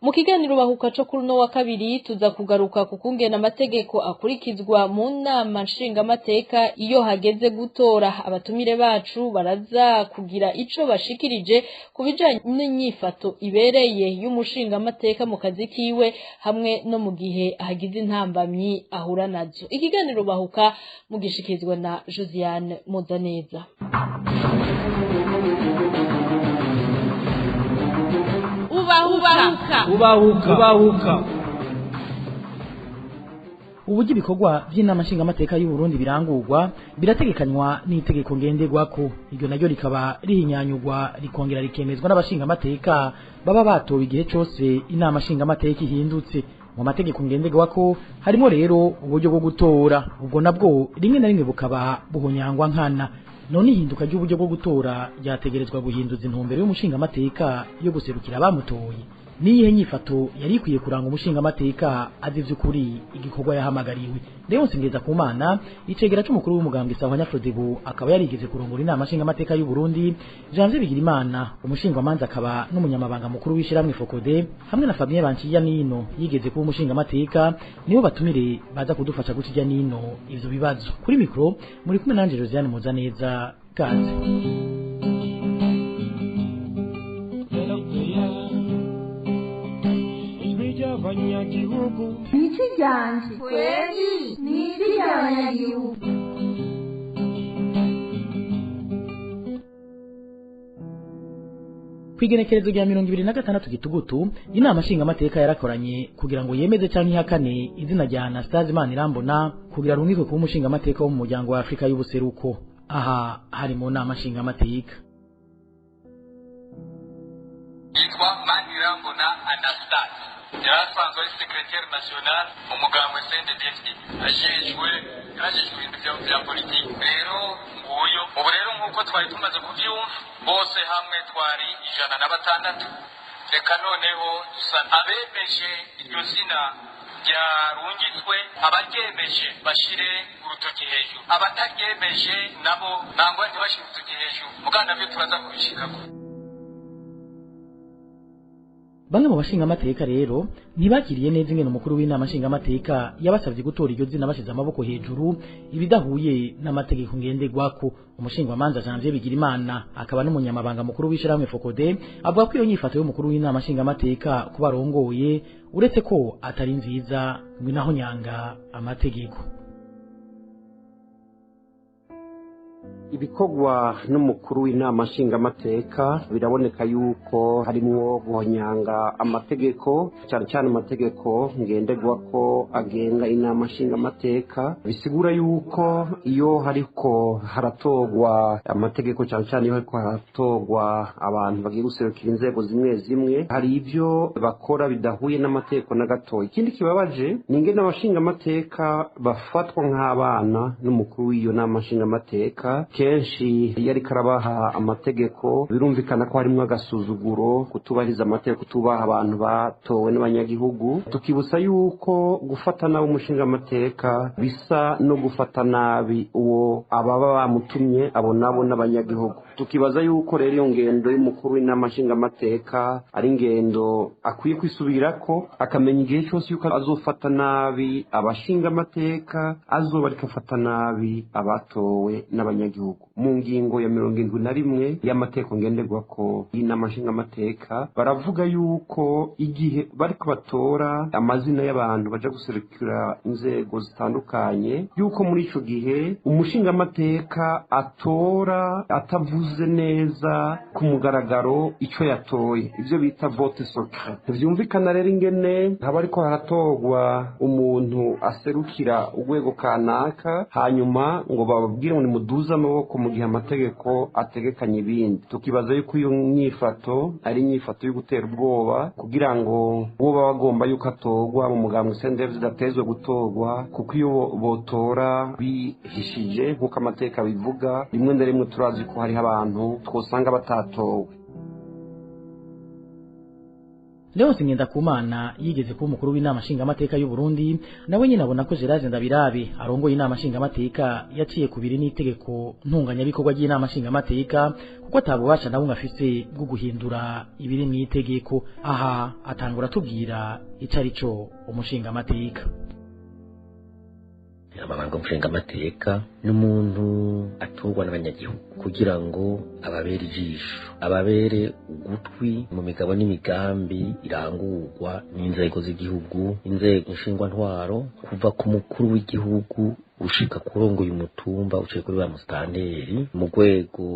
Speaker 4: Mu kiganiro Ubahuka co kuri no wa kabiri tuza kugaruka ku kungena amategeko akurikizwa mu nama nshingamateka iyo hageze gutora. Abatumire bacu baraza kugira ico bashikirije ku bijanye n'inyifato ibereye y'umushingamateka mu kazi kiwe hamwe no mu gihe hagize intambamyi ahura nazo. Ikiganiro Ubahuka mugishikirizwa na Josiane Muzaneza.
Speaker 3: Ubahuka.
Speaker 16: Ubahuka. Ubahuka.
Speaker 17: Uburyo ibikorwa by'inama nshingamateka y'u Burundi birangurwa birategekanywa n'itegeko ngenderwako, iryo naryo rikaba rihinyanyurwa rikongera rikemezwa n'abashingamateka baba batowe igihe cose inama nshingamateka ihindutse. Mu mategeko ngenderwako harimo rero uburyo bwo gutora, ubwo nabwo rimwe na rimwe bukaba buhonyangwa nkana. None ihinduka ry'uburyo bwo gutora ryategerezwa guhinduza intumbero y'umushingamateka yo guserukira abamutoye. Niyihe nyifato yari ikwiye kuranga umushingamateka azi vy'ukuri igikorwa yahamagariwe? Leonce Ngendakumana, icegera c'umukuru w'umugambwe Sahwanya Frodebu, akaba yarigeze kurongora inama nshingamateka y'u Burundi, Janvier Bigirimana, umushingwamanza akaba n'umunyamabanga mukuru w'ishirahamwe Fokode, hamwe na Fabien Banciya Nino yigeze kuba umushingamateka, nibo batumire baza kudufasha guca irya nino ivyo bibazo. Kuri mikro muri kumwe nanje Josiane Muzaneza. Kaze.
Speaker 18: Niki ryanje kweli niki ry'abanyagihugu.
Speaker 17: Kwigenekerezo rya 26 gitugutu, inama nshingamateka yarakoranye kugira ngo yemeze canke ihakane izina rya Anastase Manirambona kugira rungikwe kuba umushingamateka wo mu muryango wa Afrika y'ubuseruko. Aha hari mu nama nshingamateka.
Speaker 19: Yitwa Manirambona Anastase, yari asanzwe ari secrétaire national mu mugambwe CNDD-FDD, ajejwe ibintu vya politiki. Rero nguyo ubu rero nk'uko twari tumaze kuvyumva bose hamwe twari 106. Reka noneho dusa abemeje iryo zina ryarungitswe, abaryemeje bashire urutoki hejuru, abataryemeje nabo nangwa ntibashire urutoki hejuru, mugabo navyo turaza kubishikako.
Speaker 17: Bamwe mu bashingamateka rero ntibakiriye neza ingene umukuru w'inama nshingamateka yabasavye gutora iryo zina bashize amaboko hejuru, ibidahuye n'amategeko ngenderwako. Umushingwamanza Janvier Bigirimana akaba n'umunyamabanga mukuru w'ishirahamwe Fokode avuga ko iyo nyifato y'umukuru w'inama nshingamateka kuba arongoye, uretse ko atari nziza, ngo naho nyanga amategeko.
Speaker 20: Ibikorwa n'umukuru w'inama nshingamateka biraboneka yuko harimwo guhonyanga amategeko, cyane cyane amategeko ngenderwako agenga inama nshingamateka. Bisigura yuko iyo hariko haratorwa amategeko, cyane cyane iyo hariko haratorwa abantu bagiye guserukira inzego zimwe zimwe, hari ivyo bakora bidahuye n'amategeko na gatoya. Ikindi kibabaje ni ingene abashingamateka bafatwa nk'abana n'umukuru w'iyo nama nshingamateka. Kenshi iyo ariko arabaha amategeko birumvikana ko harimwo agasuzuguro, kutubahiriza amategeko, kutubaha abantu batowe n'abanyagihugu. Tukibutsa yuko gufata nabi umushingamateka bisa no gufata nabi uwo ababa bamutumye, abo nabo n'abanyagihugu. Tukibaza yuko rero iyo ngendo y'umukuru w'inama nshingamateka ari ingendo akwiye kwisubirako, akamenya igihe cyose yuko azofata nabi abashingamateka azoba ariko afata nabi abatowe n'abanyagihugu. Mu ngingo ya 71 y'amategeko ngenderwako y'inama nshingamateka baravuga yuko igihe bariko batora amazina y'abantu baja guserukira inzego zitandukanye, yuko muri ico gihe umushingamateka atora atavuze neza ku mugaragaro ico yatoye, ivyo bita vote secret. Ntivyumvikana rero ingene haba ariko haratorwa umuntu aserukira urwego kanaka, hanyuma ngo bababwire ngo nimuduze amaboko mu gihe amategeko ategekanye ibindi. Tukibaza yuko iyo nyifato ari inyifato yo gutera ubwoba, kugira ngo uwo baba bagomba yuko atorwa mu mugambwe CNDD zidatezwe gutorwa, kuko iyo botora bihishije nk'uko amateka bivuga, rimwe na rimwe turazi ko hariho abantu twosanga batatowe.
Speaker 17: Leonce Ngendakumana yigeze kuba umukuru w'inama nshingamateka y'u Burundi, nawe nyine abona ko Gerard Ndabirabe arongoye inama nshingamateka yaciye kubiri n'itegeko ntunganyabikorwa ry'inama nshingamateka, kuko atabubasha na bumwe afise bwo guhindura ibiri mu itegeko. Aha atangura atubwira ico ari co umushingamateka.
Speaker 21: Amabanga y'umushingamateka n'umuntu atorwa n'abanyagihugu kugira ngo ababere ijisho, ababere ugutwi mu migabo n'imigambi irangurwa n'inzego z'igihugu, inzego nshingwantwaro, kuva ku mukuru w'igihugu ushika kurongoye umutumba uciye kuri ba musitanteri, mu rwego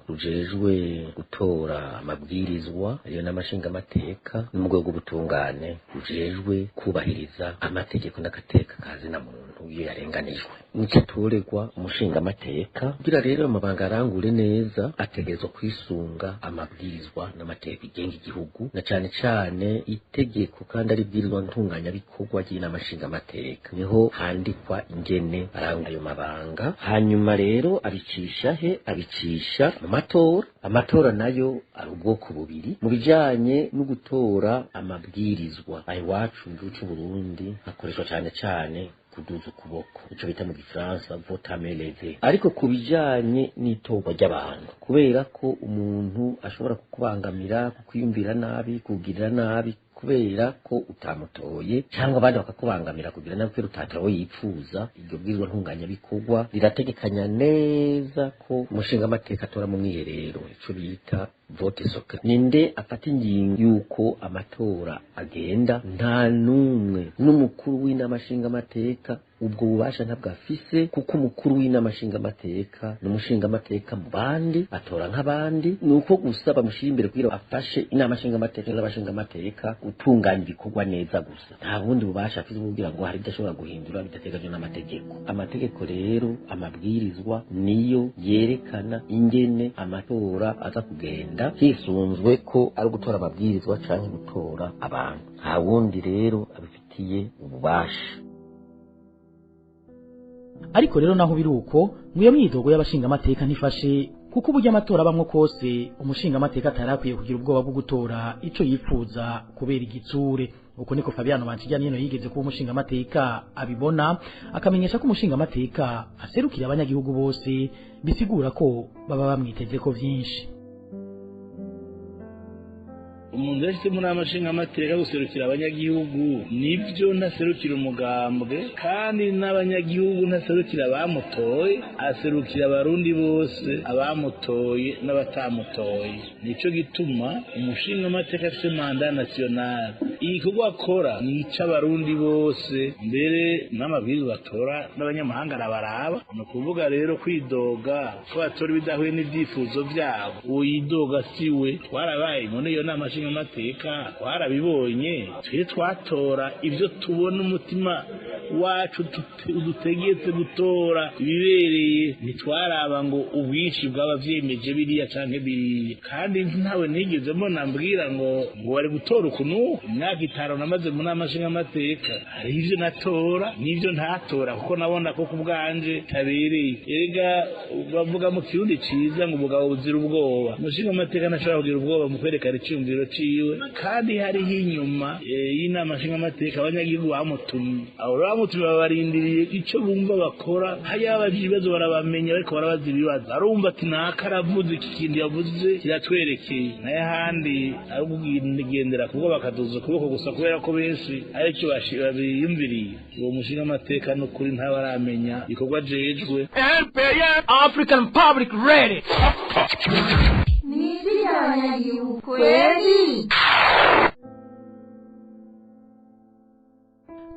Speaker 21: rujejwe gutora amabwirizwa ariyo n'amashingamateka, no mu rwego rw'ubutungane rujejwe kubahiriza amategeko n'agateka kazina muntu iyo yarenganijwe. Nico atoregwa umushingamateka. Kugira rero amabanga arangure neza, ategerezwa kwisunga amabwirizwa n'amategeko igenga igihugu, na cane cane itegeko kandi ari bwirizwa ntunganyabikorwa ry'inama nshingamateka. Niho handikwa ingene aranga ayo mabanga. Hanyuma rero abicisha he? Abicisha mu matora. Amatora nayo ari ubwoko bubiri mu bijanye no gutora amabwirizwa. Iwacu mu gihugu c'u Burundi hakoreshwa cane cane kuduza ukuboko, ico bita mu gifaransa vote à main levée. Ariko ku bijanye n'itorwa ry'abantu, kubera ko umuntu ashobora kukubangamira, kukwiyumvira nabi, kugirira nabi kubera ko utamutoye, cyangwa abandi bakakubangamira kugira nabi kubera utatora uwo yipfuza, iryo bwirizwa ntunganyabikorwa rirategekanya neza ko umushingamateka atora mu mwiherero, ico bita vote secret. Ninde afata ingingo yuko amatora agenda? Nta n'umwe, n'umukuru w'inama nshingamateka ubwo bubasha ntabwo afise, kuko umukuru w'inama nshingamateka ni umushingamateka mu bandi, atora nk'abandi, ni uko gusa bamushyira imbere kugira afashe inama nshingamateka n'abashingamateka gutunganya ibikorwa neza gusa. Nta bundi bubasha afise bwo kugira ngo hari ibyo ashobora guhindura bidateganywa n'amategeko. Amategeko rero, amabwirizwa niyo yerekana ingene amatora aza kugenda, hisunzwe ko ari ugutora amabwirizwa canke gutora abantu. Nta wundi rero abifitiye ububasha.
Speaker 17: Ariko rero naho biruko, ngo myidogo y'abashingamateka ntifashe, kuko uburyo amatora abamwo kose umushingamateka atarakwiye kugira ubwoba bwo gutora ico yifuza kubera igitsure. Uko niko Fabiano Banciryanyino yigeze kuba umushingamateka abibona, akamenyesha ko umushingamateka aserukira abanyagihugu bose, bisigura ko baba bamwiteze ko vyinshi.
Speaker 1: Umuntu wese muri amashingamateka guserukira abanyagihugu nibyo, ntaserukira umugambwe kandi n'abanyagihugu ntaserukira abamutoye, aserukira abarundi bose, abamutoye n'abatamutoye. Nico gituma umushingamateka afise manda nationale, igikorwa akora ni ic'abarundi bose, mbere n'amabwiriza batora n'abanyamahanga arabaraba. Ni ukuvuga rero kwidoga ko batora ibidahuye n'ivyifuzo vyabo, uyidoga siwe. Twarabaye muri iyo nama nshingamateka, twarabibonye, twe twatora ibyo tubona umutima wacu udutegetse gutora ibibereye, ntitwaraba ngo ubwinshi bw'abavyemeje biriya canke biriya. Kandi ntawe nigeze mbona mbwira ngo bari gutora ukuntu. Imyaka 5 namaze mu nama nshingamateka, hari ivyo natora n'ivyo ntatora, kuko nabona ko kubwanje tabereye. Erega bavuga mu kirundi ciza ngo umugabo buzira ubwoba. Umushingamateka ntashobora kugira ubwoba mu kwerekana iciyumviro ciwe, kandi hariho inyuma y'inama nshingamateka abanyagihugu bamutumye. Abo bamutumye babarindiriye ico bumva bakora, hariya abaje ibibazo barabamenya, bariko barabaza ibibazo, arumva ati naka aravuze iki kintu yavuze kiratwerekeye. Naye ahandi ari ukugendera kubwo bakaduza ukuboko gusa kubera ko benshi aricyo biyumviriye. Uwo mushingamateka n'ukuri ntabaramenya ibikorwa ajejwe.
Speaker 2: African Public Radio.
Speaker 18: Ni abanyagihugu kweli.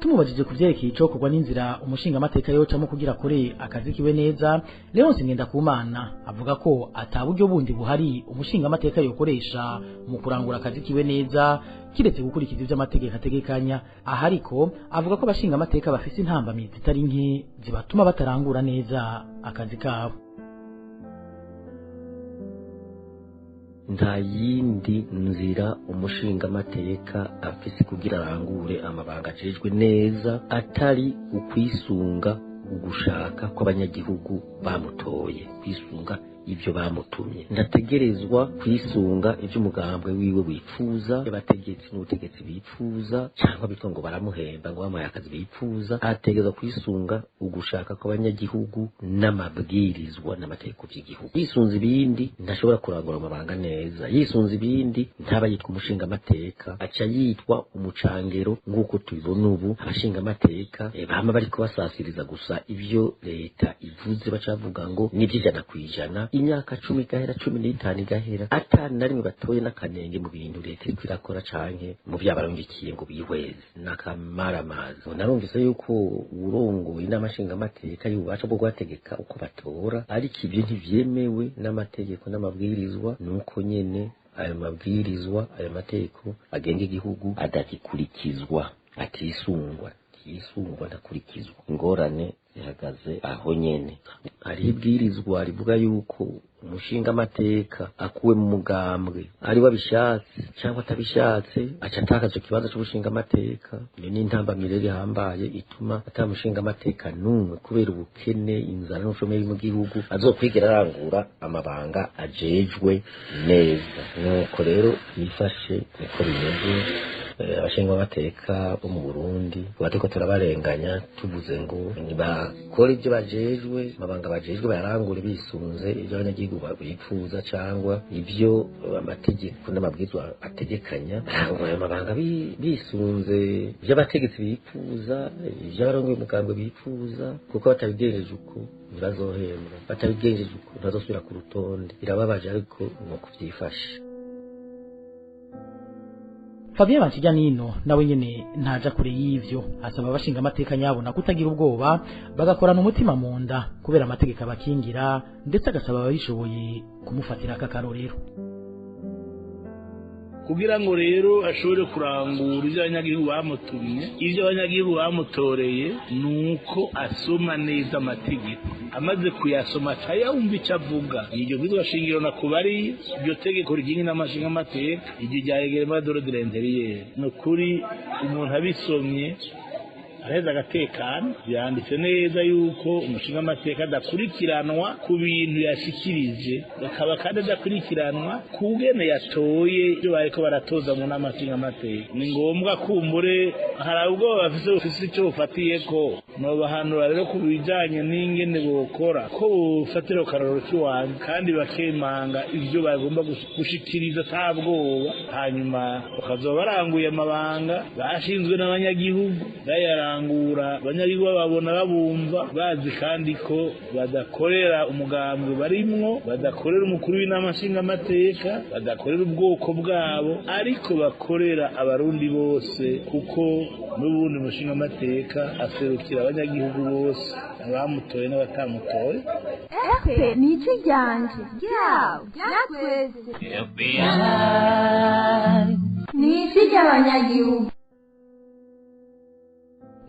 Speaker 17: Tumubajije kuvyerekeye icokorwa n'inzira umushingamateka yocamo kugira akore akazi kiwe neza, Leonce Ngendakumana avuga ko ata buryo bundi buhari umushingamateka yokoresha mu kurangura akazi kiwe neza kiretse gukurikiza ivyo amategeko ategekanya. Aha ariko avuga ko abashingamateka bafise intambamyi zitari nke zibatuma batarangura neza akazi kabo.
Speaker 21: Nta yindi nzira umushingamateka afise kugira arangure amabanga ajejwe neza atari ukwisunga ugushaka kw'abanyagihugu bamutoye, kwisunga ibyo bamutumye. Ndategerezwa kwisunga ibyo umugambwe wiwe wifuza, abategetsi n'ubutegetsi bifuza, cyangwa bitwa ngo baramuhemba ngo bamuhaye akazi bifuza. Ategerezwa kwisunga ugushaka kw'abanyagihugu n'amabwirizwa n'amategeko by'igihugu. Yisunze ibindi ntashobora kurangura amabanga neza, yisunze ibindi ntaba yitwa umushingamateka, aca yitwa umucangero nk'uko tubibona ubu. Abashingamateka bama bariko basasiriza gusa ibyo leta ivuze, bacavuga ngo ni 100%. Imyaka 10 igahera, 15 igahera, atani na rimwe batoye n'akanenge mu bintu leta iriko irakora canke mu vyabarungikiye ngo bihweze n'akamaramaza. Narumvise yuko uwurongoye inama nshingamateka y'ububasha bwo guhategeka uko batora, ariko ivyo ntivyemewe n'amategeko n'amabwirizwa. Nuko nyene ayo mabwirizwa, ayo mategeko agenga igihugu adagikurikizwa, atisungwa. atisungwa ntakurikizwa. Ingorane zihagaze aho nyene. Hari ibwirizwa rivuga yuko umushinga amateka akuwe mu mugambwe ari wabishatse cyangwa atabishatse aca atakaza ikibanza c'ubushinga amateka. Iyo ni intambamyi rero ihambaye ituma atamushinga amateka n'umwe kubera ubukene, inzara n'ubushomeri mu gihugu azokwigera arangura amabanga ajejwe neza. Nuko rero yifashe niko bimeze. Abashinga amateka bo mu Burundi tuba turabarenganya tuvuze ngo ntibakore ibyo bajejwe, amabanga bajejwe bayarangure bisunze ibyo abanyagihugu bipfuza cyangwa ibyo amategeko n'amabwizwa ategekanya. Barangura ayo mabanga bisunze ibyo abategetsi bipfuza, ibyo abarongoye umugambwe bipfuza, kuko batabigenjeje uko ntibazohembwa, batabigenjeje uko ntibazosubira ku rutonde. Birababaje ariko ni uko vyifashe.
Speaker 17: Fabien Banshijyanino nawe nyene ntaja kure y'ivyo, asaba abashinga amateka nyabona kutagira ubwoba, bagakorana umutima mu nda kubera amategeko abakingira, ndetse agasaba ababishoboye kumufatira akakarorero.
Speaker 1: Kugira ngo rero ashobore kurangura ibyo abanyagihugu bamutumye, ibyo abanyagihugu bamutoreye, nuko asoma neza amategeko. Amaze kuyasoma atayumva icyo avuga. Iryo bwizwa shingiro nakubari, iryo tegeko rigenga n'amashinga amateka, iryo rya règlement d'ordre intérieur. Ni ukuri umuntu abisomye araheza agatekana. Byanditse neza yuko umushinga amateka adakurikiranwa ku bintu yashikirije, akaba kandi adakurikiranwa ku bwene yatoye ibyo bariko baratoza mu nama nshinga amateka. Ni ngombwa kumbure hari ubwoba bafise bufise icyo bufatiyeko, nobahanura rero ku bijanye n'ingene bokora ko bufatira karorero k'iwanyu, kandi bakemanga ibyo bagomba gushikiriza ata bwoba, hanyuma bakazoba baranguye amabanga bashinzwe n'abanyagihugu, bayarangura abanyagihugu bababona babumva, bazi kandi ko badakorera umugambwe barimwo, badakorera umukuru w'inama nshingamateka, badakorera ubwoko bwabo, ariko bakorera abarundi bose, kuko n'ubundi umushingamateka aserukira abanyagihugu bose, abamutoye n'abatamutoye.
Speaker 18: Ni ijwi ryanje ryawe ryatwese, ni ijwi ry'abanyagihugu.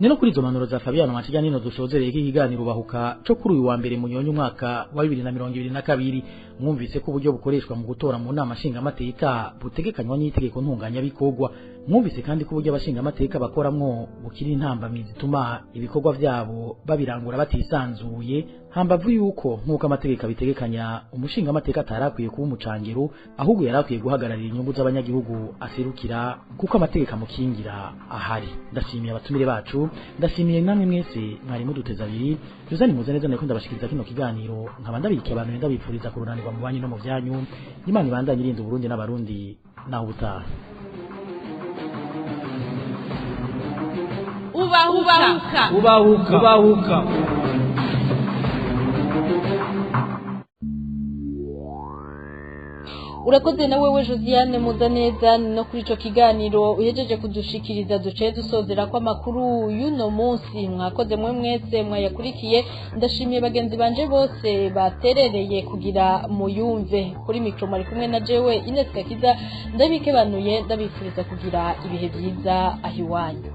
Speaker 17: Nino kuri izo manuro za Fabiano Banshijyanino dushozereye ikiganiro bahuka cyo kuri uyu wa mbere munyonyo umwaka wa 2022. Mwumvise ko uburyo bukoreshwa mu gutora mu nama nshinga amateka butegekanywa n'itegeko ntunganya bikorwa. Mwumvise kandi ko uburyo abashinga amateka bakoramwo bukiri intambamizi zituma ibikorwa vyabo babirangura batisanzuye, hambavu yuko nkuko amategeko abitegekanya umushinga amateka atarakwiye kuba umucangero, ahubwo yarakwiye guhagararira inyungu z'abanyagihugu aserukira, kuko amategeko amukingira ahari. Ndashimiye abatumire bacu, ndashimiye namwe mwese mwari muduteza abiri. Josani Muzaneza nako ndabashikiriza kino kiganiro, nkaba ndabikiye abantu ndabipfuriza kurunanirwa mu banyu no mu byanyu. Imana ibandanye irinda Uburundi n'abarundi, naho ubutaha.
Speaker 3: Ubahuka
Speaker 2: ubahuka ubahuka.
Speaker 4: Urakoze na wewe Josiane Muzaneza no kuri ico kiganiro uhejeje kudushikiriza. Duce dusozera kwa makuru y'uno munsi. Mwakoze mwe mwese mwayakurikiye, ndashimiye bagenzi banje bose baterereye kugira muyumve. Kuri micro mari kumwe na jewe Ines Kakiza, ndabikebanuye ndabifuriza kugira ibihe byiza ahiwanyu.